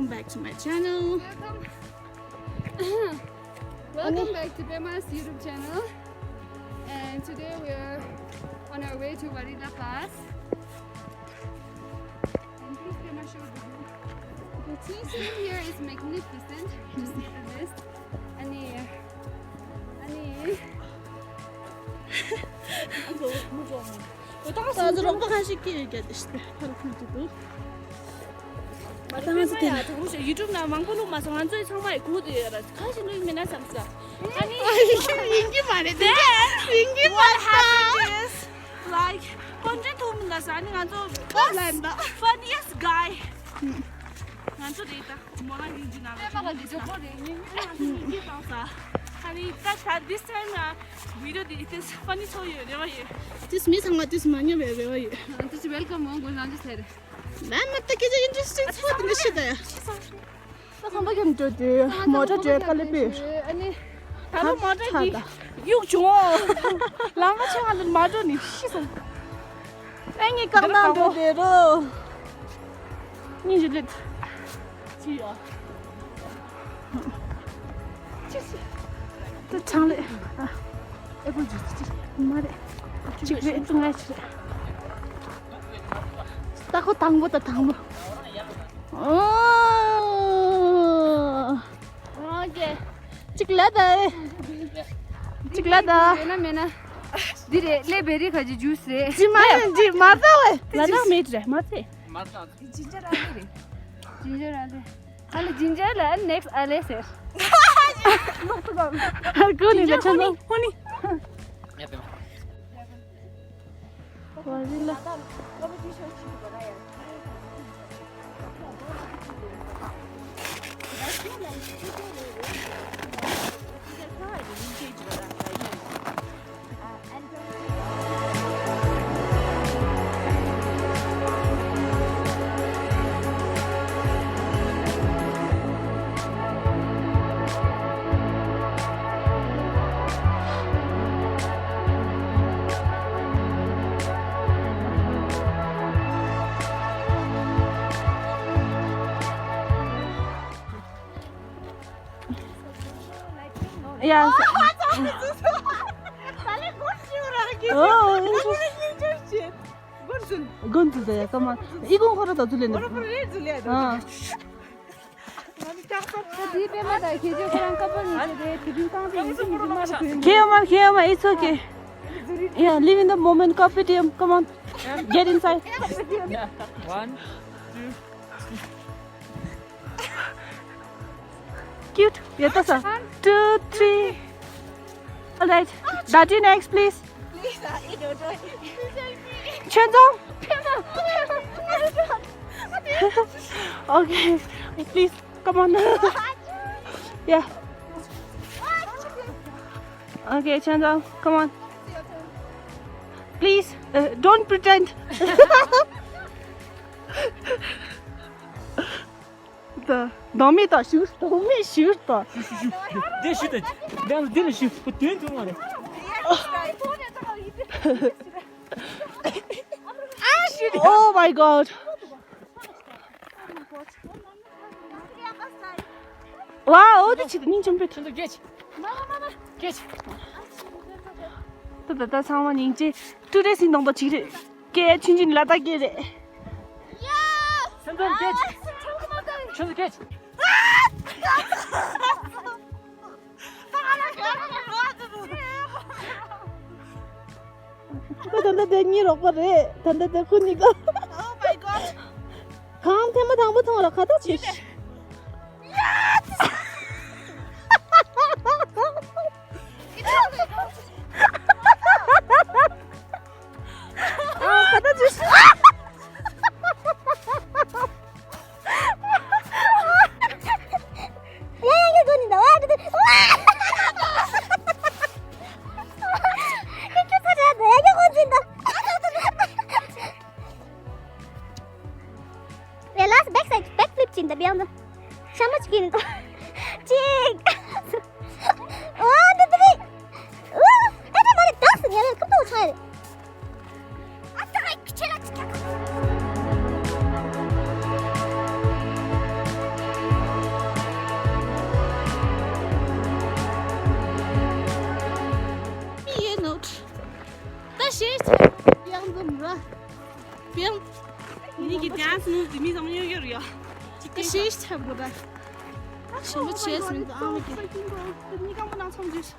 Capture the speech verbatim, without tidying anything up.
Welcome back to my channel. Welcome. Welcome back to Pema's YouTube channel. And today we are on our way to Warila Pass. And please, Pema, show the view. The scene here is magnificent. Just look at this. अनि अनि ད་ཚོ་རོགས་པ་ཁ་ཤས་ཀྱིས་རྒྱ་དེ་ཕར་ཁུར་དུ་འདུག་ད་ང་ཚོ་དེ་ཡུ་ཊུབ་ནང་མང་པོ་བླུགས་མ་སོང་། ང་ཚོའི་ཚང་མ་ཡི་གུ་དུ་ཡོད་ར། ཁ་ཤས་བླུགས་མེད་ན་བསམ་ས། ཨ་ནི་ཡིན་གྱི་མ་རེད། དེ་ཡིན་གྱི་མ་རེད། Like ཀོན་ཊེན་ཐོག་མི་འདུག་ས། ཨ་ནི་ང་ཚོ་ལབ་ན་funniest guy ང་ཚོ་རེད། ད་མོ་ལ་ཡིན་གྱི་ན་རེད། ཨ་ནི་ད་ད་this time video དེ་it is funny ཚོ་ཡོད་རེ་བ་ཡོད། དེས་མི་ཚང་མ་དེས་མ་ཉོ་བའི་རེ་བ་ཡོད། དེས་welcome མོ་གོ་ལང་ཅི་ཟེར། ན་མ་ཏི་ཀི་ཅི་interesting ཚོ་དེ་འདྲ་ཤི་ད་ཡ། ད་ཁང་པ་གྱོན་འགྲོ་དུས་མོ་ཊ་བྲོས་དཀའ་ལས་པས། ཨ་ནི་ད་ལོ་མོ་ཊ་གི་གཡུག་བྱུང་། ལམ་ཁ་ཆེ་བ་ལ་མ་འགྲོ་ནི་ཤི་སོང་། ཨེ་ངའི་རྐང་ཐང་འགྲོ་དེ་རུ། སྙིང་རྗེ་ལེད། ཅི་ཡོད། ཅི་ཞིག་ད་ཆང་ལེ། ཨ་ཨེ་པལ་ཇུས་ཅི་མ་རེད། ཅིག་རེད་ཙུ་ང་ཅི་རེད། ད་ཁོ་དང་པོ་ད་དང་པོ། ཨོ། ཨོ་ཀེ། ཅིག་ལ་ད། ཅིག་ལ་ད། ཡོད་ན་མེད་ན། འདི་རེད། ལེ་བེ་རི་ཁ་ཅི་ཇུས་རེད། ཅི་མ་རེད་འདི་མ་ད་བས། ལ་ད་མེད་རེད་མ་ཚེ། མ་ད། འདི་ཇིན་ཇར་ཨེ་ལེ་རེད། ཇིན་ཇར་ཨེ་ལེ། ཨ་ལེ་ཇིན་ཇར་ལ་ནེག་སི་ཨེ་ལེ་ཟེར། ཨ་ཀོ་ནི་ལ་ཆ་ལོ་ཧོ་ནི། ཡ་པེ་མ། Yeah. Oh, interesting. ཀོན་ཙུ་ཟེར་ཡ་ཀ་མ། ཨི་ཀུན་ཁོ་ར་ད་ཙུ་ལེ་ནི། ཨ། ད་དེའི་པད་མ་དང་ཁྱེད་ཚོ་ཁོ་རང་ཀ་པར་ཡིན་ཟེར་ཏེ་དེ་དུས་གང་དུ་ཡིན་ཟིན་གྱི་མ་རེད། ཁྱེད་ཡོད་མ་ཁྱེད་ཡོད་མ། It's okay. Yeah, live in the moment, carpe diem. Come on. Get inside. Yeah. One, two, three. Cute. Yeah, that's a two, three. All right. Dati, next, please. Please, I don't know. Chenzong. Okay, please, come on. Yeah. Okay, Chenzong, come on. Please, uh, don't pretend. ད་སྡང་མིག་ད་ཞུ། སྡང་མིག་ཞུ་ད། འདི་ཞུ་ད། འདི་ལ་འདི་ལ་ཞུ། ཁོ་དོན་དུ་མ་རེད། Oh my God. Wow, འོ་དེ་ཆི་ད་སྙིང་རྗེ་པོ། ཁྱོད་ཚོ་སྐད་ཆ། སྐད་ཆ། ད་ད་ད་ཚང་མ་སྙིང་རྗེ། ཏུ་རེ་སིང་དང་ད་ཅིག་རེད། སྐད་ཆུང་ཆུང་ལ་ད་སྐད་རེད། སེམས་ཚོར་སྐད་ཆ། ཁྱོད་ཚོ་སྐད་ཆ། ཁོ་ད་ལྟ་དེ་གཉིས་རོགས་པ་རེད། ད་ལྟ་དེ་ཁོ་གཉིས་ཀ། Oh my God. གང་ཐེངས་མ་དང་པོ་མཐོང་ལ་ཁ་ཐག་ཆད། ཨ་ཁ་ཐག་ཆད། Last back side back flip ཅིག་འདི་བྱས་ན། ཤ་མ་ཅིག་ཡིན། ཅིག་ཨོ་འདི་འདི་རེད། ཨོ་ཨེ་འདྲ་མ་རེད། ད་སུ་ཉལ་ལ་ཁ་ཐོག་ཚང་རེད། ཨ་ཙི་ཧའི་ཁྱེད་ལ་ཅིག་ཁྱག་ནུ་དེ་མི་ཚང་མ་ཡོད་ཡོད་རེད་ཡ། ཅིག་ད་ཤེས་ཤེས་ཆེ་བོ་ད། ཞིམ་པོ་བྱས་ཟིན་ཨ་མ་གི། གཉིས་ཀ་མོ་ནང་ཚོམ་ཅུས།